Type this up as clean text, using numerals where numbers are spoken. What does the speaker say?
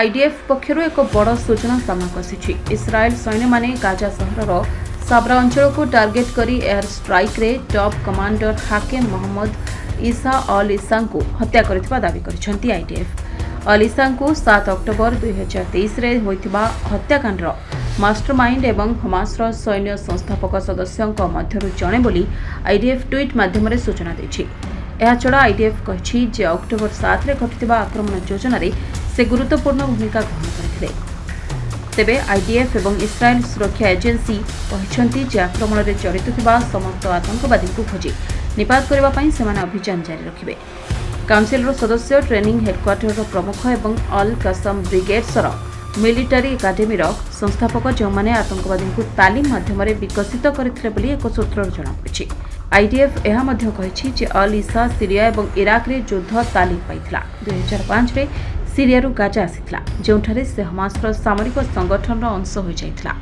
IDF ପକ୍ଷରୁ ଏକ ବଡ଼ ସୂଚନା ସାମ୍ନାକୁ ଆସିଛି। ଇସ୍ରାଏଲ ସୈନ୍ୟମାନେ ଗାଜା ସହରର ସାବ୍ରା ଅଞ୍ଚଳକୁ ଟାର୍ଗେଟ କରି ଏୟାର ଷ୍ଟ୍ରାଇକ୍ରେ top commander Hakem Mohammed Isa al ଇସାଙ୍କୁ ହତ୍ୟା କରିଥିବା ଦାବି କରିଛନ୍ତି ଆଇଡିଏଫ୍। ଅଲ୍ ଇସାଙ୍କୁ 7 ଅକ୍ଟୋବର 2023ରେ ହୋଇଥିବା ହତ୍ୟାକାଣ୍ଡର ମାଷ୍ଟରମାଇଣ୍ଡ ଏବଂ ହମାସର ସୈନ୍ୟ ସଂସ୍ଥାପକ ସଦସ୍ୟଙ୍କ ମଧ୍ୟରୁ ଜଣେ ବୋଲି ଆଇଡିଏଫ୍ ଟ୍ୱିଟ୍ ମାଧ୍ୟମରେ ସୂଚନା ଦେଇଛି। ଏହାଛଡ଼ା ଆଇଡିଏଫ୍ କହିଛି ଯେ ଅକ୍ଟୋବର 7ରେ ଘଟିଥିବା ଆକ୍ରମଣ ଯୋଜନାରେ ସେ ଗୁରୁତ୍ୱପୂର୍ଣ୍ଣ ଭୂମିକା ଗ୍ରହଣ କରିଥିଲେ। ତେବେ ଆଇଡିଏଫ୍ ଏବଂ ଇସ୍ରାଏଲ ସୁରକ୍ଷା ଏଜେନ୍ସି କହିଛନ୍ତି ଯେ ଆକ୍ରମଣରେ ଜଡ଼ିତ ଥିବା ସମସ୍ତ ଆତଙ୍କବାଦୀଙ୍କୁ ଖୋଜି ନିପାତ କରିବା ପାଇଁ ସେମାନେ ଅଭିଯାନ ଜାରି ରଖିବେ। କାଉନସିଲର ସଦସ୍ୟ, ଟ୍ରେନିଂ ହେଡକ୍ୱାର୍ଟରର ପ୍ରମୁଖ ଏବଂ ଅଲ୍ କସମ ବ୍ରିଗେଡ୍ସର ମିଲିଟାରୀ ଏକାଡେମୀର ସଂସ୍ଥାପକ, ଯେଉଁମାନେ ଆତଙ୍କବାଦୀଙ୍କୁ ତାଲିମ ମାଧ୍ୟମରେ ବିକଶିତ କରିଥିଲେ ବୋଲି ଏକ ସୂତ୍ରରୁ ଜଣାପଡ଼ିଛି। ଆଇଡିଏଫ୍ ଏହା ମଧ୍ୟ କହିଛି ଯେ ଅଲ୍ ଇସା ସିରିଆ ଏବଂ ଇରାକରେ ଯୁଦ୍ଧ ତାଲିମ ପାଇଥିଲା। 2005ରେ ସିରିଆରୁ ଗାଜା ଆସିଥିଲା, ଯେଉଁଠାରେ ସେ ହମାସର ସାମରିକ ସଂଗଠନର ଅଂଶ ହୋଇଯାଇଥିଲା।